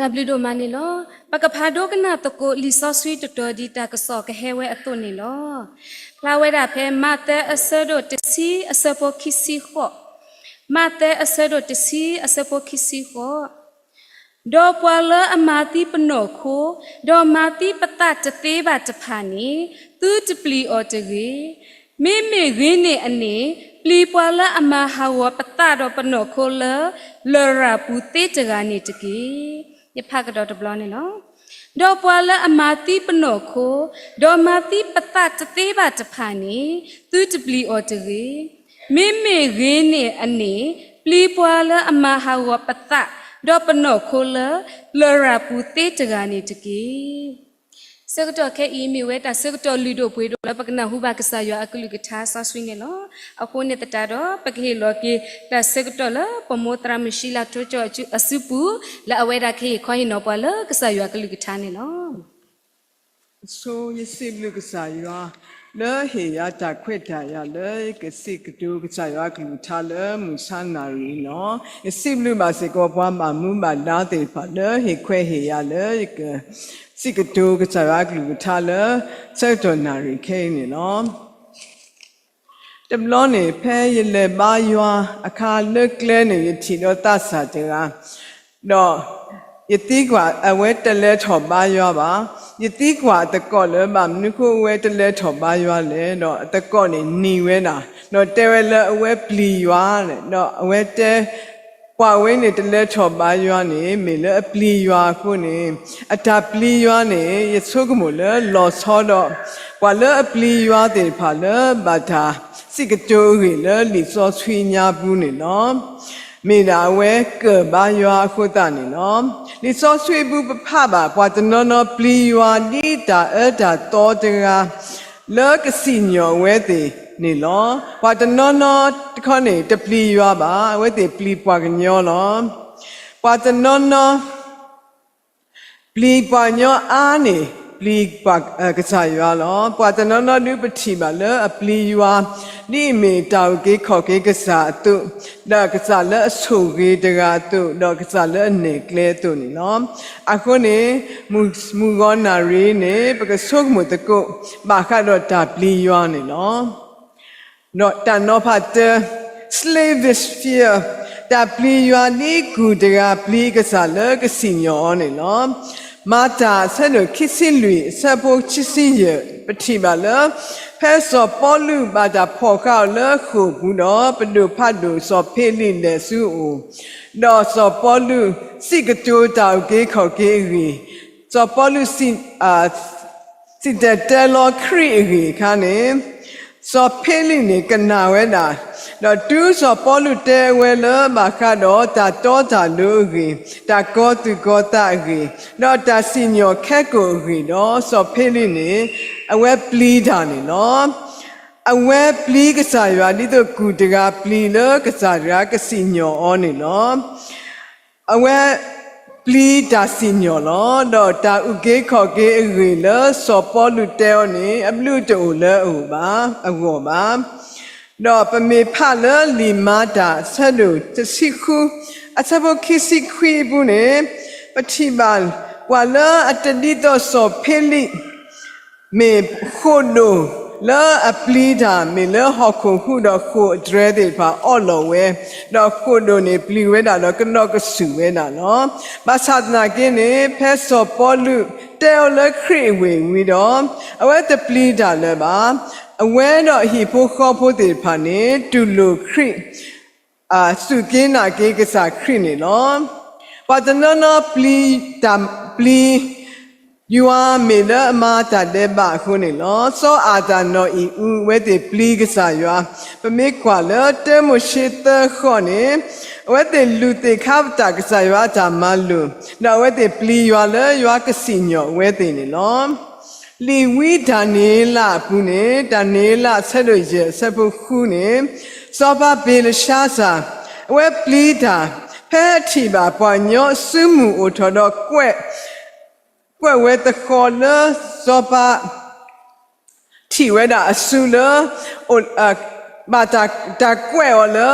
တၢ်ဘျုးဒိၣ်မးန့ၣ်လီၤ. ပကဖးဒိကနၣ်သကိးလံာ်စီဆှံတတီၤဒ်တၢ်ကစီၣ်ကဟဲဝဲအသိးန့ၣ်လီၤ. ဖျါဝဲဒၣ်ဖဲမးသဲအဆၢဒိၣ်တဆံ အဆၢဖိခံဆံဃိး, မးသဲအဆၢဒိၣ်တဆံ အဆၢဖိခံဆံဃိး. ဒီးပှၤလၢအမၤသံပနီၢ်ခိ, ဒီးမၤသံပသးတသ့ဘၣ်တဖၣ်န့ၣ်, သုတပျံၤအီၤတဂ့ၤ. မ့မ့ၢ်ဂ့ၤန့ၢ်အန့ၣ်, ပျံၤပှၤလၢအမၤဟးဂီၤပသးဒီးပနီၢ်ခိလၢ လရာ်ပူၤသ့တဂၤန့ၣ်တက့ၢ်. ယဖးကဒီးတဘျီန့ၣ်လီၤ. ဒီးပှၤလၢအမၤသံပနီၢ်ခိ, ဒီးမၤသံပသးတသ့ဘၣ်တဖၣ်န့ၣ်, သုတပျံၤအီၤတဂ့ၤ. မ့မ့ၢ်ဂ့ၤန့ၢ်အန့ၣ်, ပျံၤပှၤလၢအမၤဟးဂီၤပသး, ဒီးပနီၢ်ခိလၢ လရာ်ပူၤသ့တဂၤန့ၣ်တက့ၢ်. ဆၢကတီၢ်ခဲအံၤ မ့ၢ်ဝဲတၢ်ဆၢကတီၢ်လုၢ်ဒိၣ်ပှ့ၤဒိၣ်လၢပကနၢ်ဟူဘၣ်ကစၢ်ယွၤအကလုၢ်ကထါစီဆှံန့ၣ်လီၤ. အဃိန့ၣ်သတးဒီး ပကဟ့ၣ်လီၤက့ၤတၢ်ဆၢကတီၢ်လၢပမိၢ်သရၣ်မုၣ်ရှံလၤထိကၠီအစုပူၤ, လၢအဝဲဒၣ်ကဟ့ၣ်ခီဟ့ၣ်နီၤပှၤလၢကစၢ်ယွၤအကလုၢ်ကထါန့ၣ်လီၤ. ဆိ ယစံးဘျုးကစၢ်ယွၤ လၢဟ့ၣ်ယၤတၢ်ခွဲးတၢ်ယာ်လၢယကစံးကတိၤကစၢ်ယွၤအကလုၢ်ကထါလၢမုၢ်ဆါနၣ်ရံၣ်လီၤ. ယစံးဘျုးဘၣ်စ့ၢ်ကီးပှၤဘၣ်မူဘၣ်ဒါသ့ၣ်တဖၣ်လၢဟ့ၣ်ခွဲးဟ့ၣ်ယာ်လၢယကစံးကတိၤကစၢ်ယွၤအကလုၢ်ကထါလၢ ဆၢကတီၢ်နၣ်ရံၣ်ခဲအံၤန့ၣ်လီၤ. တဘျီန့ၣ် ဖဲယလဲၤဘါယွၤအခါလၢကျဲန့ၣ် ယထံၣ်ဒီးသးစၢ်တဂၤ, ဒီးယသံကွၢ်အဝဲတလဲၤထီၣ်ဘါယွၤဘၣ်. ယသံကွၢ်အသကိးလၢ ဘၣ်မနုၤဃိအဝဲတလဲၤထီၣ်ဘါယွၤလဲၣ်. ဒီးအသကိးန့ၣ်နံၤဝဲဒၣ်, ဒီးတဲဝဲလၢအဝဲပျံၤယွၤ, ဒီးအဝဲတဲ ပှၤဝဲန့ၣ်တလဲၤထီၣ်ဘါယွၤန့ၣ် မ့ၢ်လၢအပျံၤယွၤအဃိန့ၣ်, အတၢ်ပျံၤယွၤန့ၣ် ယဆိကမိၣ်လၢလီၤဆီဒီး ပှၤလၢအပျံၤယွၤသ့ၣ်တဖၣ်လၢဘၣ်တၢ်စံးကတိၤအဂ့ၢ်လၢလံာ်စီဆှံညါပူၤန့ၣ်လီၤ. မ့ၢ်ဒၣ်အဝဲကၢၣ်ဘါယွၤအဃိသတးန့ၣ်လီၤ. လံာ်စီဆှံအပူၤပဖးဘၣ် ပှၤတနီၤနီၤပျံၤယွၤဒ်တၢ်အၢတၢ်သီတဂၤ လၢကစံၣ်ညီၣ်အဝဲသ့ၣ်န့ၣ်လီၤ. ပှၤတနီၤနီၤတခီန့ၣ် တပျံၤယွၤဘၣ်, အဝဲသ့ၣ်ပျံၤပှၤကညီလီၤ. ပှၤတနီၤနီၤ ပျံၤပှၤကညီအါန့ၢ် ပျံၤပှၤကစၢ်ယွၤလီၤ. ပှၤတနီၤနီၤဒုးပထံၣ်ဘၣ်လၢအပျံၤယွၤ ဒ်အမ့ၢ်တၢ်အုၣ်က့ၤခီၣ်က့ၤကစၢ်အသိး, ဒီးကစၢ်လၢအဆိၣ်ဂ့ၤတဂၤအသိး, ဒီးကစၢ်လၢအနဲၣ်ကျဲအသိးန့ၣ်လီၤ. အဃိန့ၣ် မုၢ်ဂီၤနၣ်ရံၣ်န့ၣ် ပကဆိကမိၣ်သကိး ဘၣ်ဃးဒီးတၢ်ပျံၤယွၤန့ၣ်လီၤ. ဒီးတၢ်နီၤဖးတၢ, slave is fear, တၢ်ပျံၤယွၤဒ်ကူၣ်တဂၤပျံၤကစၢ်လၢကစံၣ်ညီၣ်အီၤန့ၣ်လီၤ. မၤတၢ်အဆၢဒိၣ်ခံဆံလွံၢ် အဆၢဖိခံဆံယဲၢ် ပထံၣ်ဘၣ်လၢ ဖဲစီၤပီလူးဘၣ်တၢ်ဖီၣ်ဃာ်အီၤလၢဃိာ်ပူၤဒီး ပဒိၣ်ဖးဒိၣ်စီၤဖ့လံးလဲၤဆူအအိၣ်, ဒီးစီၤပီလူးစံးကတိၤတၢ်အုၣ်က့ၤခီၣ်က့ၤအဂ့ၢ်, စီၤပီလူးစံး စံၣ်တဲၤတဲလီၤခရံာ်အဂ့ၢ်အခါန့ၣ်, စီၤဖ့လံးန့ၣ်ကနၣ်ဝဲဒၣ်, ဒီးတုၤစီၤပီလူးတဲဝဲလၢဘၣ်ဃးဒီးတၢ်တီတၢ်လိၤအဂ့ၢ်, တၢ်ကီသူၣ်ကီသးအဂ့ၢ်, ဒီးတၢ်စံၣ်ညီၣ်ခဲကိာ်အဂ့ၢ်ဒီး စီၤဖ့လံးန့ၣ် အဝဲပျံၤတၢ်န့ၣ်လီၤ. အဝဲပျံၤကစၢ်ယွၤဒ်သိးကူၣ်တဂၤပျံၤလၢကစၢ်တဂၤကစံၣ်ညီၣ်အီၤန့ၣ်လီၤ. အဝဲပျံၤတၢ်စံၣ်ညီၣ်လီၤ. ဒီးတၢ်အုၣ်က့ၤခီၣ်က့ၤအဂ့ၢ်လၢစီၤပီလူးတဲအီၤန့ၣ် အဘျုးတအိၣ်လၢအဂီၢ်ဘၣ်, အဂီၢ်ဘၣ်. ဒီးပမ့ၢ်ဖးလၢလံာ်မၤတၢ်အဆၢဒိၣ်တဆံဃု အဆၢဖိခံဆံခွံအပူၤန့ၣ်, ပထံၣ်ဘၣ်ပှၤလၢအတဒ်သိးစီၤဖ့လံး မ့ၢ်ဃိာ်ဒိၣ်လၢအပျံၤတၢ် မ့ၢ်လၢဟီၣ်ခိၣ်ဟူးဒီးဃိာ်အတြဲၤသ့ၣ်တဖၣ်အီၣ်လီၤဝဲ, ဒီးဃိာ်ဒိၣ်န့ၣ်ပျံၤဝဲဒၣ်ဒီးကဒီးကဆူၣ်ဝဲဒၣ်လီၤ. ဘၣ်ဆၣ်သနာ်က့န့ၣ် ဖဲစီၤပီလူးတဲအီၤလၢခရံာ်အဂ့ၢ်ဝံၤဒီး အဝဲတပျံၤတၢ်လၢၤဘၣ်. အဝဲဒီးအဟံၣ်ဖိဃီဖိသ့ၣ်တဖၣ်န့ၣ် တူၢ်လိာ်ခရံာ် စူၢ်က့ၤနာ်က့ၤကစၢ်ခရံာ်န့ၣ်လီၤ. ပှၤတနီၤနီၤပျံၤတၢ် ပျံၤယွၤမ့ၢ်လၢအမၤတၢ်ဒဲးဘးအဃိန့ၣ်လီၤ. စီၤအၤဒၣ်နီၢ်အံၣ်အူ အဝဲသ့ၣ်ပျံၤကစၢ်ယွၤ, ပမ့ၢ်ကွၢ်လၢတၢမိၤၡ့သၢဃိးန့ၣ်, အဝဲသ့ၣ်လူၤသ့ၣ်ခါပတာ်ကစၢ်ယွၤအတၢ်မၤလိာ်, ဒီးအဝဲသ့ၣ်ပျံၤယွၤလၢယွၤကစံၣ်ညီၣ်အဝဲသ့ၣ်န့ၣ်လီၤ. လံာ်ဝံဒၤနံးယ့လးအပူၤန့ၣ်, ဒၤနံးယ့လးအဆၢဒိၣ်ယဲၢ်အဆၢဖိဃုန့ၣ်, စီၤပၤဘ့လၡါစၢ် အဝဲပျံၤတၢ် ဖဲအထံၣ်ဘၣ်ပှၤကညီအစုမုၢ်အိၣ်ထီၣ်ဒီး ကွဲးဝဲသဃီၤလၢစီၤပၤ ထံၣ်ဝဲဒၣ်အစုလၢ ဘၣ်တၢ်ကွဲးအီၤလၢ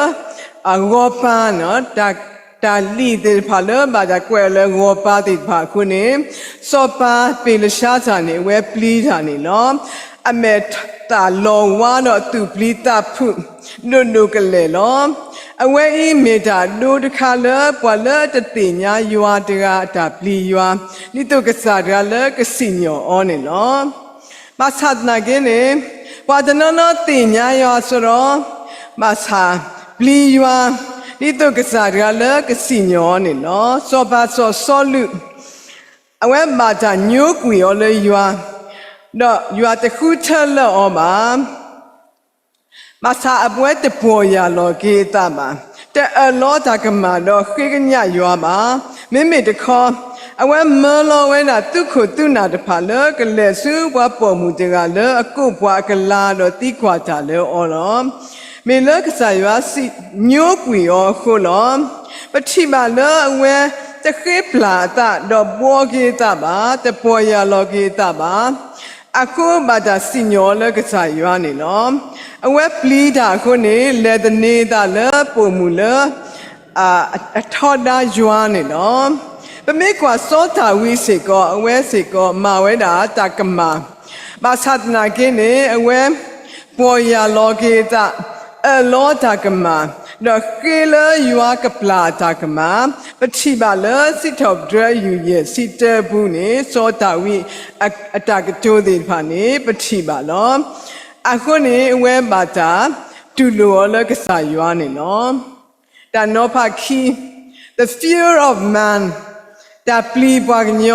အဂီၤပၤန့ၣ်, တၢ် တၢ်လံာ်သ့ၣ်တဖၣ်လၢဘၣ်တၢ်ကွဲးအီၤလၢဂီၤပၤသ့ၣ်တဖၣ်အဃိန့ၣ်, စီၤပၤဘ့လၡါစၢ်န့ၣ် အဝဲပျံၤတၢ်န့ၣ်လီၤ. အမဲာ်တၢ်လီၤဝါဒီးသူၣ်ပျံၤသးဖုး ဒိၣ်ဒိၣ်ကလဲာ်လီၤ. အဝဲအံၤမ့ၢ်တၢ်အဒိတခါလၢ ပှၤလၢအတသ့ၣ်ညါယွၤတဂၤအတၢ်ပျံၤယွၤ, ဒ်သိးကစၢ်တဂၤလၢကစံၣ်ညီၣ်အီၤန့ၣ်လီၤ. ဘၣ်ဆၣ်သနာ်က့န့ၣ်, ပှၤတနီၤနီၤသ့ၣ်ညါယွၤအဃိဒီး, ဘၣ်ဆၣ်ပျံၤယွၤ, ဒ်သိးကစၢ်တဂၤလၢကစံၣ်ညီၣ်အီၤန့ၣ်လီၤ. စီၤပၤစီၤစီလူး, အဝဲဘၣ်တၢ်ညိကွံာ်အီၤလၢယွၤ, ဒီးယွၤတဃုထၢလၢာ်အီၤဘၣ်. ဘၣ်ဆၣ်အဝဲတပီၢ်ယၢ်လီၤက့ၤအသးဘၣ်, တအၢၣ်လီၤတၢ်ကမၣ်ဒီးဃ့ကညးယွၤဘၣ်. မ့မ့ၢ်တခီ, အဝဲမၢလီၤဝဲဒၣ်သုးခိၣ်သုးနၢ်တဖၣ်လၢကလဲၤဆူပှၤပိာ်မုၣ်တဂၤလၢအကိးပှၤအကလၤဒီးသံကွၢ်တၢ်လၢအီၤလီၤ. မ့ၢ်လၢကစၢ်ယွၤစံၣ်ညိကွံာ်အီၤအဃိလီၤ. ပထံၣ်ဘၣ်လၢအဝဲတဃ့ပျၢ်အသးဒီးဘှီက့ၤအသးဘၣ်, တပီၢ်ယၢ်လီၤက့ၤအသးဘၣ်. အဃိဘၣ်တၢ်စံၣ်ညီၣ်အီၤလၢကစၢ်ယွၤန့ၣ်လီၤ. အဝဲပျံၤတၢ်အဃိန့ၣ် လဲၤသန့ၤအသးလၢပိာ်မုၣ်လၢ အထီဒါယွၤန့ၣ်လီၤ. ပမ့ၢ်ကွၢ်စီၤဒၤဝံးစ့ၢ်ကီး အဝဲစ့ၢ်ကီးမၤဝဲဒၣ်တၢ်ကမၣ်, ဘၣ်ဆၣ်သနာ်က့န့ၣ် အဝဲပီၢ်ယၢ်လီၤက့ၤအသး, အၢၣ်လီၤတၢ်ကမၣ်, ဒီးဃ့လၢယွၤကပျၢ်အတၢ်ကမၣ်, ပထံၣ်ဘၣ်လၢစံးထီၣ်ပတြၢၤယုၢ်ယဲၢ်ဆံတၢပူၤန့ၣ် စီၤဒၤဝံးအတၢ်ကတိၤသ့ၣ်တဖၣ်န့ၣ် ပထံၣ်ဘၣ်လီၤ. အဃိန့ၣ် အဝဲဘၣ်တၢ်တူၢ်လိာ်အီၤလၢကစၢ်ယွၤန့ၣ်လီၤ. တၢ်နီၤဖးခံ, the fear of man, တၢ်ပျံၤပှၤကညီ,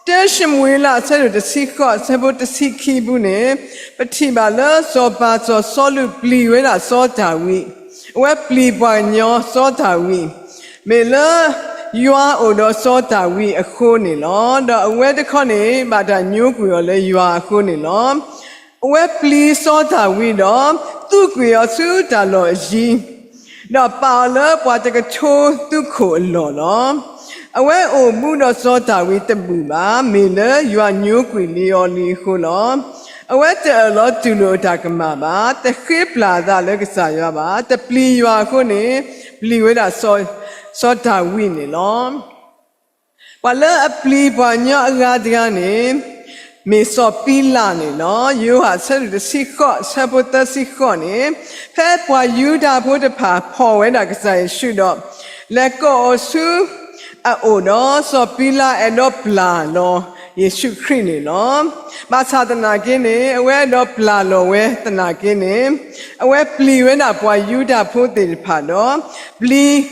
တၢၡမူၤအ့လး အဆၢဒိၣ်တဆံဃိး အဆၢဖိတဆံခံပူၤန့ၣ် ပထံၣ်ဘၣ်လၢစီၤပၤစီၤစီလူးပျံၤဝဲဒၣ်စီၤဒၤဝံး, အဝဲပျံၤပှၤကညီစီၤဒၤဝံး, မ့ၢ်လၢယွၤအိၣ်ဒီးစီၤဒၤဝံးအဃိန့ၣ်လီၤ. ဒီးအဝဲတခီန့ၣ် ဘၣ်တၢ်ညိကွံာ်အီၤလၢယွၤအဃိန့ၣ်လီၤ. အဝဲပျံၤစီၤဒၤဝံးဒီး သူးကွံာ်အီၤဆူတၢ်လီၢ်အယံၤ, ဒီးပာ်အီၤလၢပှၤတကထိသုးခိၣ်အလီၢ်လီၤ. အဝဲအိၣ်ဘူးဒီးစီၤဒၤဝံးတဘူၣ်ဘၣ်, မ့ၢ်လၢယွၤညိကွံာ်လံအီၤလံအဃိလီၤ. အဝဲတအၢၣ်လီၤတူၢ်လိာ်အတၢ်ကမၣ်ဘၣ်, တဃ့ပျၢ်အသးလၢကစၢ်ယွၤဘၣ်, တပျံၤယွၤအဃိန့ၣ် ပျံၤဝဲဒၣ်စီၤဒၤဝံးန့ၣ်လီၤ. ပှၤလၢအပျံၤပှၤကညီအဂၤတဂၤန့ၣ် မ့ၢ်စီၤပံလးန့ၣ်လီၤ. ယိၤဟၣ်အဆၢဒိၣ်တဆံဃိး အဆၢဖိသၢဆံဃိးန့ၣ်, ဖဲပှၤယူဒၤဖိတဖၣ်ဖီၣ်ဝဲဒၣ်ကစၢ်ယ့ၣ်ၡူးဒီး လဲၤကိးအီၤဆူအအိၣ်ဒီး စီၤပံလးအဲၣ်ဒိးပျၢ်လီၤယ့ၣ်ၡူးခရံာ်န့ၣ်လီၤ. ဘၣ်ဆၣ်သနာ်က့န့ၣ် အဝဲအဲၣ်ဒိးပျၢ်လီၤဝဲသနာ်က့န့ၣ် အဝဲပျံၤဝဲဒၣ်ပှၤယူဒၤဖိသ့ၣ်တဖၣ်ဒီး ပျံၤ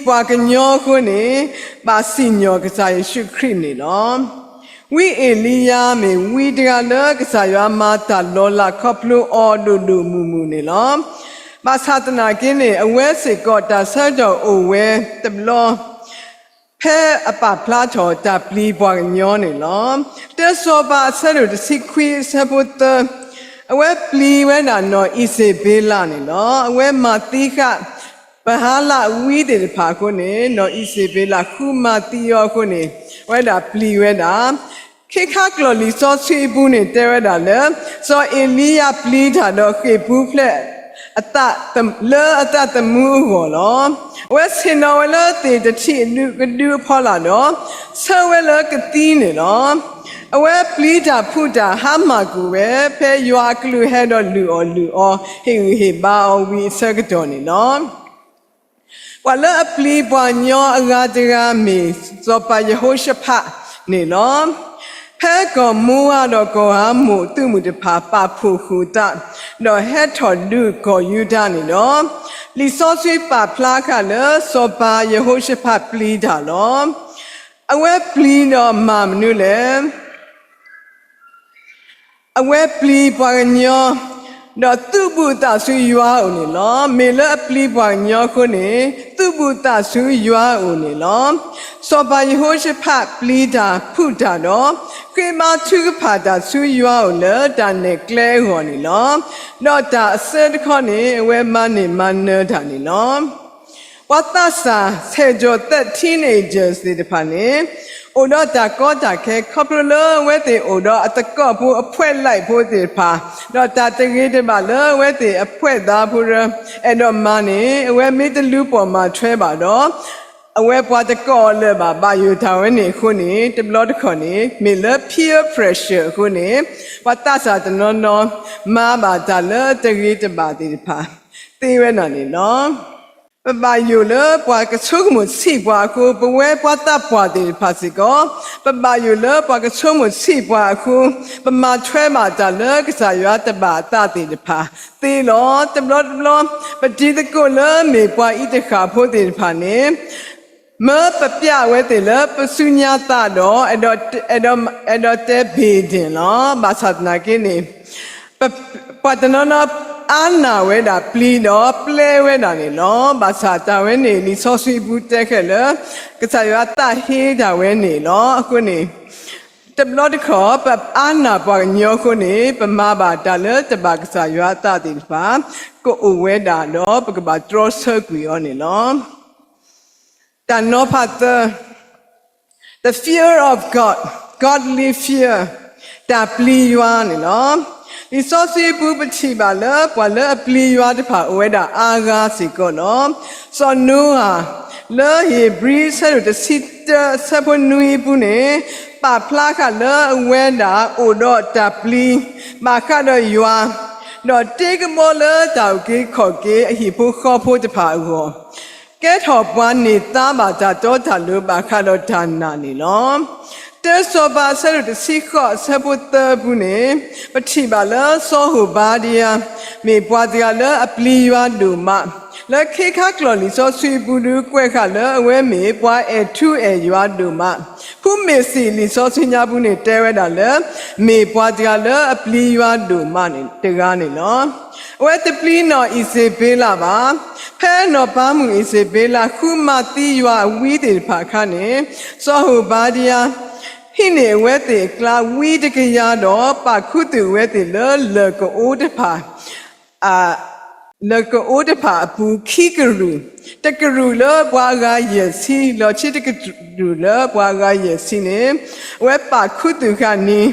ပှၤကညီအဃိန့ၣ် ဘၣ်စံၣ်ညီၣ်ကစၢ်ယ့ၣ်ၡူးခရံာ်န့ၣ်လီၤ. ဝံအ့လံယၤမ့ၢ်ဝံတဂၤလၢကစၢ်ယွၤမၤတၢ်လီၤလးခီဖျိအီၤဒိၣ်ဒိၣ်မုၢ်မုၢ်န့ၣ်လီၤ. ဘၣ်ဆၣ်သနာ်က့န့ၣ် အဝဲစ့ၢ်ကီးတၢ်ဆၢကတီၢ်အိၣ်ဝဲတဘျီ ဖဲအပာ်ဖျါထီၣ်တၢ်ပျံၤပှၤကညီန့ၣ်လီၤ. တၢစီၤပၤအဆၢဒိၣ်တဆံခွံအဆၢဖိသၢ, အဝဲပျံၤဝဲဒၣ်နီၢ်အံၤစ့းဘ့လးန့ၣ်လီၤ. အဝဲမၤသံဃာ် ပဟါလးဝံသ့ၣ်တဖၣ်အဃိန့ၣ် နီၢ်အံၤစ့းဘ့လးဃုမၤသံအီၤအဃိန့ၣ် အဝဲဒၣ်ပျံၤဝဲဒၣ် ခဲခါကျိာ်လံာ်စီဆှံအပူၤန့ၣ် တဲဝဲဒၣ်လၢ စီၤအ့လံယၤပျံၤတၢ်ဒီးဃ့ၢ်ပူၤဖျဲးအသးလၢအသးသမူအဂီၢ်လီၤ. အဝဲဆ့ၣ်နီၤဝဲလၢသ့ၣ်တထံၣ်အဒုကဒုအဖီလာ်ဒီး ဆၢဝဲလၢကသံန့ၣ်လီၤ. အဝဲပျံၤတၢ်ဖုးတၢ်ဟါမၢ်ကွံာ်ဝဲ ဖဲယွၤအကလူးဟဲဒီးလုၢ်အီၣ်လုၢ်အီ ဟ့ၣ်ဂံၢ်ဟ့ၣ်ဘါအီၤဝံၤအဆၢကတီၢ်န့ၣ်လီၤ. ပှၤလၢအပျံၤပှၤကညီအဂၤတဂၤမ့ၢ် စီၤပၤယဟိၤၡဖးန့ၣ်လီၤ. ဖဲကီၢ်မူဝါဒီးကီၢ်အၤမိၣ်အသုးမုၢ်တဖၣ် ပာ်ဖှိၣ်ဃုာ်သး ဒီးဟဲထီၣ်ဒုးကီၢ်ယူဒၤန့ၣ်ဒီး လံာ်စီဆှံပာ်ဖျါဃာ်လၢ စီၤပၤယဟိၤၡဖးပျံၤတၢ်လီၤ. အဝဲပျံၤဒီးမၤမနုၤလဲၣ်. အဝဲပျံၤပှၤကညီ ဒီးသုးဘူးအသးဆူယွၤအအိၣ်န့ၣ်လီၤ. မ့ၢ်လၢအပျံၤပှၤကညီအဃိန့ၣ် သုးဘူးအသးဆူယွၤအအိၣ်န့ၣ်လီၤ. စီၤပၤယဟိၤၡဖးပျံၤတၢ်ဖုးတၢ်ဒီး ဃ့ဘါထုကဖၣ်တၢ်ဆူယွၤအအိၣ်လၢတၢ်နဲၣ်ကျဲအဂီၢ်န့ၣ်လီၤ. ဒီးတၢ်အဆၢတခီန့ၣ် အဝဲမၤန့ၢ်မၤနၢၤတၢ်န့ၣ်လီၤ. ပှၤသးစၢ် ဆယ်ကျော်သက် teenagers သ့ၣ်တဖၣ်န့ၣ် အိၣ်ဒီးတၢ်ကီတၢ်ခဲ ခီဖျိလၢအဝဲသ့ၣ်အိၣ်ဒီးအသကိးဖိအဖှဲးလဲၢ်ဖိသ့ၣ်တဖၣ်, ဒီးတၢ်တဂ့ၤတဘၣ်လၢအဝဲသ့ၣ်အဖှဲးသးဖိရၢ အဲၣ်ဒိးမၤန့ၣ် အဝဲမ့ၢ်တလူၤပိာ်မၤထွဲဘၣ်ဒီး အဝဲပှၤတကိးအီၤလၢၤဘၣ် ဘၣ်ယိၣ်တၢ်ဝဲန့ၣ်အဃိန့ၣ် တဘျီတခီၣ်န့ၣ် မ့ၢ်လၢ peer pressure အဃိန့ၣ် ပှၤသးစၢ်တနီၤနီၤ မၤဘၣ်တၢ်လၢတဂ့ၤတဘၣ်သ့ၣ်တဖၣ် သ့ဝဲဒၣ်န့ၣ်လီၤ. ပဘၣ်ယိၣ်လၢပှၤကဆိကမိၣ်ဆံးပှၤအဃိ ပဝဲပှၤသးပှၢ်သ့ၣ်တဖၣ်စ့ၢ်ကီး ပဘၣ်ယိၣ်လၢပှၤကဆိကမိၣ်ဆံးပှၤအဃိ ပမၤထွဲဘၣ်တၢ်လၢကစၢ်ယွၤတဘၣ်အသးသ့ၣ်တဖၣ် သ့လီၤ. တဘျီတဘျီ ပတံၤသကိးလၢမ့ၢ်ပှၤအံးတဃၣ်ဖိသ့ၣ်တဖၣ်န့ၣ် မၢပပျးဝဲသ့ၣ်လၢပစုညါသးဒီး အဲၣ်ဒိးတဲ ဘ့ၣ်ဒ့ၣ် လီၤ. ဘၣ်ဆၣ်သနာ်က့န့ၣ် ပှၤတနီၤနီၤ အါနာ်ဝဲဒၣ်ပျံၤဒီးပျဲဝဲဒၣ်န့ၣ်လီၤ. ဘၣ်ဆၣ်တၢ်ဝဲန့ၣ် လံာ်စီဆှံပူၤတဲခဲလၢာ် ကစၢ်ယွၤသးဟ့တၢ်ဝဲန့ၣ်လီၤ. အဃိန့ၣ် တဘျီတခီၣ် ပအါနာ်ပှၤကညီအဃိန့ၣ် ပမၤဘၣ်တၢ်လၢတဘၣ်ကစၢ်ယွၤအသးသ့ၣ်တဖၣ် ကအိၣ်ဝဲဒၣ်ဒီး ပကဘၣ်တြီဆၢကွံာ်အီၤန့ၣ်လီၤ. တၢ်နီၤဖးသၢ the fear of God, godly fear, တၢ်ပျံၤယွၤန့ၣ်လီၤ. လံာ်စီဆှံပူၤပထံၣ်ဘၣ်လၢ ပှၤလၢအပျံၤယွၤတဖၣ်အိၣ်ဝဲဒၣ်အါဂၤစ့ၢ်ကီးလီၤ. စီၤနိအၤ လၢဧ့ၤဘြံၤအဆၢဒိၣ်တဆံတၢ အဆၢဖိနွံအပူၤန့ၣ် ပာ်ဖျါဃာ်လၢအဝဲဒၣ်အိၣ်ဒီးတၢ်ပျံၤ ဘၣ်ဃးဒီးယွၤ, ဒီးတ့ကဘီလၢတၢ်အုၣ်က့ၤခီၣ်က့ၤအဟံၣ်ဖိဃီဖိတဖၣ်အဂီၢ် ကဲထီၣ်ပှၤန့ၢ်သါဘၣ်တၢ်တီတၢ်လိၤဘၣ်ဃးဒီးတၢ်နာ်န့ၣ်လီၤ. တၢစီၤပၤအဆၢဒိၣ်တဆံဃိးအဆၢဖိသၢအပူၤန့ၣ် ပထံၣ်ဘၣ်လၢစီၤဟိၣ်ဘါဒံယၤ မ့ၢ်ပှၤတဂၤလၢအပျံၤယွၤဒိၣ်မး, လၢခ့ခါကျီၢ်လံာ်စီဆှံအပူၤဒုးကွဲးဃာ်လၢအဝဲမ့ၢ်ပှၤအဲၣ်ထူအဲၣ်ယွၤဒိၣ်မး, ဖူမ့ၢ်စံၣ်လံာ်စီဆှံညါပူၤန့ၣ်တဲဝဲဒၣ်လၢ မ့ၢ်ပှၤတဂၤလၢအပျံၤယွၤဒိၣ်မးတဂၤန့ၣ်လီၤ. အဝဲတပျံၤနီၢ်အံၣ်စဘ့လးဘၣ်. ဖဲနီၢ်ပၤမုၣ်အံၣ်စဘ့လးဃုမၤသံယွၤအဝံသ့ၣ်တဖၣ်အခါန့ၣ် စီၤဟိၣ်ဘါဒံယၤ ဟံးန့ၢ်အဝဲသ့ၣ်အကျါဝံတကယၤဒီး ပာ်ခူသူၣ်အဝဲသ့ၣ်လၢလၢၢ်ကအိတဖၣ် လၢၢ်ကအိတဖၣ်အပူၤခံကရူၢ်, တကရူၢ်လၢပှၤအဂၤယဲၢ်ဆံ, လီၤဆံတကရူၢ်လၢပှၤအဂၤယဲၢ်ဆံန့ၣ် အဝဲပာ်ခူသူၣ်ဃာ်န့ၣ်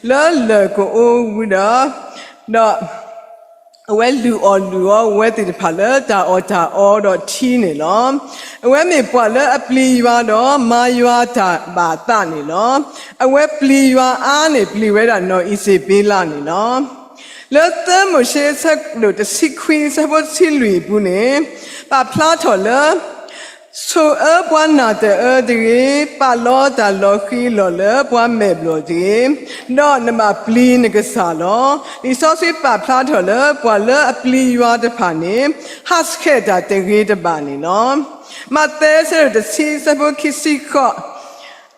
လၢလၢၢ်ကအိဝံၤဒီး ဒီး အဝဲလုၢ်အီၣ်လုၢ်အီအဝဲသ့ၣ်တဖၣ်လၢတၢ်အီၣ်တၢ်အီဒီးထံန့ၣ်လီၤ. အဝဲမ့ၢ်ပှၤလၢအပျံၤယွၤဒီးမၤယွၤတၢ်ဘၣ်အသးန့ၣ်လီၤ. အဝဲပျံၤယွၤအါန့ၢ်ပျံၤဝဲဒၣ်နီၢ်အံၣ်စဘ့လးန့ၣ်လီၤ. လၢသၢမိၤၡ့အဆၢဒိၣ်တဆံခွံအဆၢဖိတဆံလွံၢ်အပူၤန့ၣ် ပာ်ဖျါထီၣ်လၢ ဆိၣ်အၢပှၤနာ်တၢ်အၢတဂ့ၤ, ပာ်လီၤတၢ်လီၤဃံၤလီၤလၢပှၤမဲာ်ဘျီၣ်တဂ့ၤ, ဒီးနဘၣ်ပျံၤနကစၢ်လီၤ. လံာ်စီဆှံပာ်ဖျါထီၣ်လၢပှၤလၢအပျံၤယွၤတဖၣ်န့ၣ် ဟးဆှဲးတၢ်တဂ့ၤတဘၣ်န့ၣ်လီၤ. မးသဲအဆၢဒိၣ်တဆံအဆၢဖိခံဆံဃိး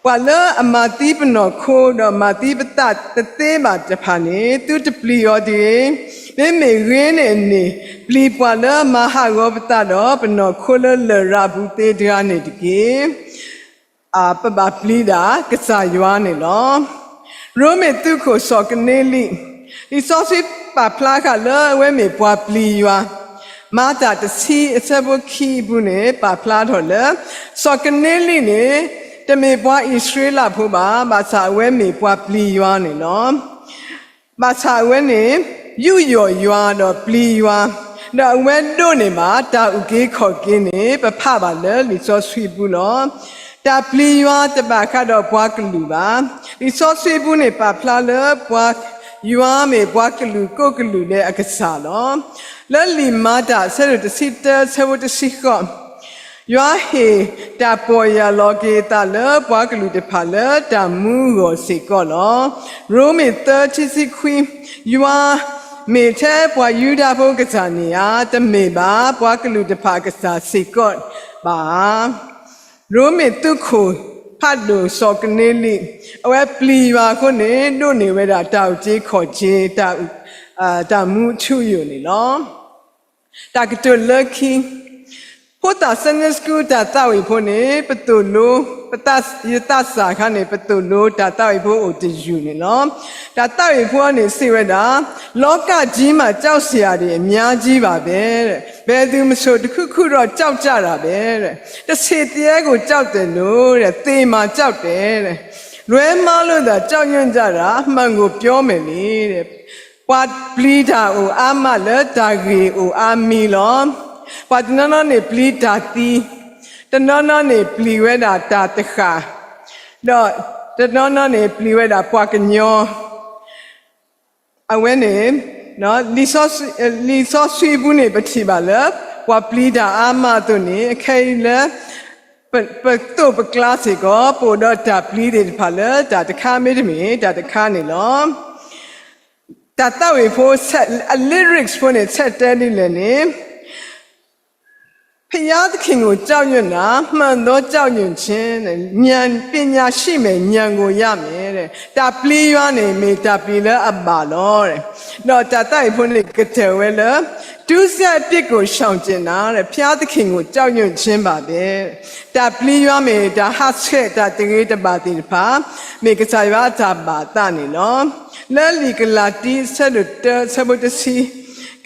ပှၤလၢအမၤသံပနီၢ်ခိဒီးမၤသံပသးတသ့ဘၣ်တဖၣ်န့ၣ် သုတပျံၤအီၤတဂ့ၤ. မ့မ့ၢ်ဂ့ၤန့ၢ်အန့ၣ် ပျံၤပှၤလၢအမၤဟးဂီၤပသးဒီးပနီၢ်ခိလၢလရာ်ပူၤသ့တဂၤန့ၣ်တက့ၢ်. ပဘၣ်ပျံၤဒၣ်ကစၢ်ယွၤန့ၣ်လီၤ. ရိမ့ၤသုးခိၣ်စီၤကန့လံ, လံာ်စီဆှံပာ်ဖျါဃာ်လၢအဝဲမ့ၢ်ပှၤပျံၤယွၤ, မၤတၢ်တဆံအဆၢဖိခံအပူၤန့ၣ် ပာ်ဖျါထီၣ်လၢ စီၤကန့လံန့ၣ် တမ့ၢ်ပှၤအံၣ်စရ့လးဖိဘၣ်, ဘၣ်ဆၣ်အဝဲမ့ၢ်ပှၤပျံၤယွၤန့ၣ်လီၤ. ဘၣ်ဆၣ်အဝဲန့ၣ် ယူးယီၣ်ယွၤဒီးပျံၤယွၤ, ဒီးအဝဲဒိးန့ၢ်ဘၣ်တၢ်အုၣ်က့ၤခီၣ်က့ၤန့ၣ် ပဖးဘၣ်လၢလံာ်စီဆှံပူၤလီၤ. တၢ်ပျံၤယွၤတဘၣ်ဃးဒီးပှၤကလုာ်ဘၣ်. လံာ်စီဆှံပူၤန့ၣ် ပာ်ဖျါလၢပှၤ ယွၤမ့ၢ်ပှၤကလုာ်ကိးကလုာ်ဒဲးအကစၢ်လီၤ. လၢလံာ်မၤတၢ်အဆၢဒိၣ်တဆံတၢ အဆၢဖိတဆံဃိး ယွၤဟ့ၣ်တၢ်ပီၢ်ယၢ်လီၤက့ၤအသးလၢပှၤကလုာ်တဖၣ်လၢတၢ်မူအဂီၢ်စ့ၢ်ကီးလီၤ. ရိမ့ၤသၢ ခံဆံခွံ, ယွၤမ့ၢ်ထဲပှၤယူဒၤဖိကစၢ်န့ၣ်ဧါ, တမ့ၢ်ဘၣ်, ပှၤကလုာ်တဖၣ်အကစၢ်စ့ၢ်ကီးဘၣ်ဧါ. ရိမ့ၤသုးခိၣ်ဖးဒိၣ်စီၤကန့လံ, အဝဲပျံၤယွၤအဃိန့ၣ် ဒိးန့ၢ်ဝဲဒၣ်တၢ်အုၣ်က့ၤခီၣ်က့ၤ တၢ်မူအထူအယိာ်န့ၣ်လီၤ. တၢ်ကတိၤလၢခံ, ဖိသၣ် Sunday School တၢ်သးဝံၣ်ဖိန့ၣ် ပသိၣ်လိ, ယသးစၢ်အခါန့ၣ် ပသိၣ်လိတၢ်သးဝံၣ်ဖိအိၣ်တယုၢ်န့ၣ်လီၤ. တၢ်သးဝံၣ်ဖိန့ၣ်စံးဝဲဒၣ်, လောကကြီးမှာ ကြောက်စရာတွေ အများကြီးပါပဲတဲ့, ဘယ်သူမဆို တစ်ခုခုတော့ ကြောက်ကြတာပဲတဲ့, တဆံးသယဲကို ကြောက်တယ်လို့တဲ့, သေမှာကြောက်တယ်တဲ့, လွဲမှားလို့သာ ကြောက်ရွံ့ကြတာ, အမှန်ကို ပြောမယ်လေတဲ့. ပှၤပျံၤတၢ်အိၣ်အါမးလၢတၢ်ဂ့ၢ်အိၣ်အါမံၤလီၤ. ပှၤတနီၤနီၤန့ၣ်ပျံၤတၢ်သံ, တနီၤနီၤန့ၣ်ပျံၤဝဲဒၣ်တၢ်တဃၣ်, ဒီးတနီၤနီၤန့ၣ်ပျံၤဝဲဒၣ်ပှၤကညီ, အဝဲန့ၣ် လံာ်စီဆှံပူၤန့ၣ် ပထံၣ်ဘၣ်လၢ ပှၤပျံၤတၢ်အါမးအသိးန့ၣ် အခဲအံၤလၢ ပသိးပကျါစ့ၢ်ကီး ပအိၣ်ဒီးတၢ်ပျံၤသ့ၣ်တဖၣ်လၢတၢ်တခါ မ့တမ့ၢ်တၢ်တခါန့ၣ်လီၤ. တၢ်သးဝံၣ်ဖိ အ lyrics ဖိန့ၣ် ဆဲးတဲဒ်လဲၣ်န့ၣ် ဘုရားသခင်ကို ကြောက်ရွံ့တာ မှန်သော ကြောက်ရွံ့ခြင်း, ပညာရှိမယ်, ဉာဏ်ကိုရမယ်, တၢ်ပျံၤယွၤန့ၣ် မ့ၢ်တၢ်ပျံၤလၢအဘၣ်လီၤ. ဒီးတၢ်သးဝံၣ်ဖိန့ၣ် ကတၢၢ်ဝဲလၢ ဒုစရိုက်အပြစ်ကို ရှောင်ကျဉ်တာ ဘုရားသခင်ကို ကြောက်ရွံ့ခြင်းပါပဲ, တၢ်ပျံၤယွၤမ့ၢ် တၢ်ဟးဆှဲးတၢ်တဂ့ၤတဘၣ်သ့ၣ်တဖၣ် မ့ၢ်ကစၢ်ယွၤအတၢ်ဘၣ်သးန့ၣ်လီၤ. လၢလံာ်ကလၤတံ အဆၢဒိၣ်တၢ အဆၢဖိတဆံ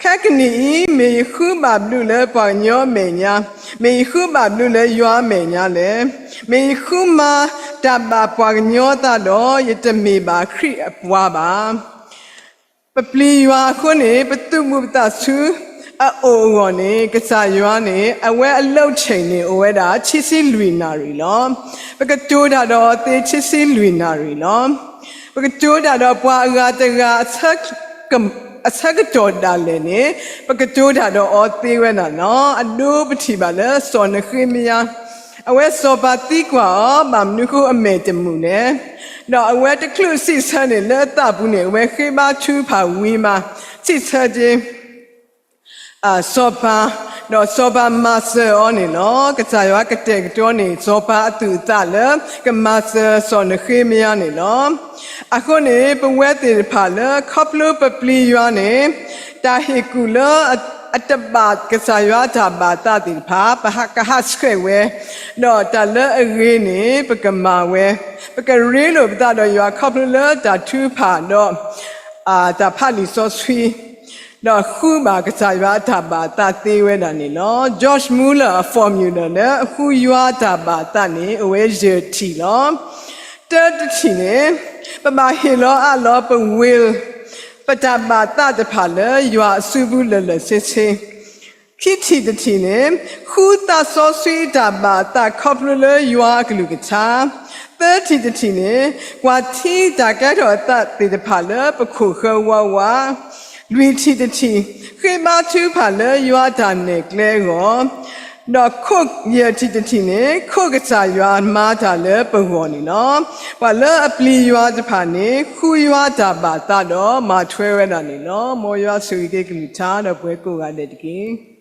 ခဲကနံၣ်အံၤ မ့ၢ်ယဃုဘၣ်ဘျုးလၢပှၤကညီအမဲာ်ညါ, မ့ၢ်ယဃုဘၣ်ဘျုးလၢယွၤအမဲာ်ညါလဲၣ်. မ့ၢ်ယဃုမၤတၢ်ဘၣ်ပှၤကညီအသးဒီး ယတမ့ၢ်ဘၣ်ခရံာ်အပှၤဘၣ်. ပပျံၤယွၤအဃိန့ၣ် ပသူၣ်မုာ်ပသးဆူအအိၣ်အဂီၢ်န့ၣ် ကစၢ်ယွၤန့ၣ် အဝဲအလုပ်ချိန်န့ၣ် အိၣ်ဝဲဒၣ် ခံဆံလွံၢ်နၣ်ရံၣ်လီၤ. ပကတိၤတၢ်ဒီးအီၤသ့ ခံဆံလွံၢ်နၣ်ရံၣ်လီၤ. ပကတိၤတၢ်ဒီးပှၤအဂၤတဂၤ အဆၢကတီၢ်ဒၣ်လဲာ်န့ၣ် ပကတိၤတၢ်ဒီးအီၤသ့ဝဲဒၣ်လီၤ. အဒိပထံၣ်ဘၣ်လၢ စီၤနဃ့မယၤ အဝဲစီၤပၤသံကွၢ်အီၤ ဘၣ်မနုၤဃိအမဲာ်တမုာ်လဲၣ်. ဒီးအဝဲတချုးစံးဆၢန့ၣ် လၢအသးပူၤန့ၣ် အဝဲဃ့ဘါထုကဖၣ်ဝံၤမး စံးဆၢက့ၤ စီၤပၤ, ဒီးစီၤပၤမၤစၢၤအီၤန့ၣ်လီၤ. ကစၢ်ယွၤကတဲာ်ကတီၤန့ၢ် စီၤပၤအသူၣ်အသးလၢ ကမၤစၢၤစီၤနဃ့မယၤန့ၣ်လီၤ. အဃိန့ၣ် ပဝဲသ့ၣ်တဖၣ်လၢ ခီဖျိပပျံၤယွၤန့ၣ် တၢ်ဟ့ၣ်ကူၣ်လၢ အတဘၣ်ကစၢ်ယွၤအတၢ်ဘၣ်သးသ့ၣ်တဖၣ် ပကဟးဆှဲးဝဲ, ဒီးတၢ်လၢအဂ့ၤန့ၣ် ပကမၤဝဲ, ပကရ့လိာ်ပသးဒီးယွၤခီဖျိလၢတၢ်ထုကဖၣ်ဒီး တၢ်ဖးလံာ်စီဆှံ ဒီးဃုဘၣ်ကစၢ်ယွၤအတၢ်ဘၣ်သးသ့ဝဲဒၣ်န့ၣ်လီၤ. George Muller အ formula လၢအဃုယွၤအတၢ်ဘၣ်သးန့ၣ် အိၣ်ဝဲယဲၢ်ထံၣ်လီၤ. တၢတထံၣ်န့ၣ် ပဘၣ်ဟ့ၣ်လီၤအးလီၤပ will ပတၢ်ဘၣ်သးတဖၣ်လၢယွၤအစုပူၤလၢာ်လၢာ်ဆ့ဆ့ ခံထံၣ်တထံၣ်န့ၣ် ဃုသးစီဆှံအတၢ်ဘၣ်သးခီဖျိလၢယွၤအကလုၢ်ကထါ, သၢထံၣ်တထံၣ်န့ၣ် ကွၢ်ထံတၢ်ကဲထီၣ်အသးသ့ၣ်တဖၣ်လၢပခိၣ်ဃၢဝါဝါ, လွံၢ်ထံၣ်တထံၣ် ဃ့ဘါထုကဖၣ်လၢယွၤအတၢ်နဲၣ်ကျဲအဂီၢ်, ဒီးယဲၢ်ထံၣ်တထံၣ်န့ၣ် ခိးကစၢ်ယွၤမၤတၢ်လၢပဂီၢ်န့ၣ်လီၤ. ပှၤလၢအပျံၤယွၤတဖၣ်န့ၣ် ဃုယွၤတၢ်ဘၣ်သးဒီးမၤထွဲဝဲဒၣ်န့ၣ်လီၤ. မ်ယွၤဆိၣ်ဂ့ၤက့ၤကလုၢ်ကထါဒီးပှၤကိးဂၤဒဲးတက့ၢ်.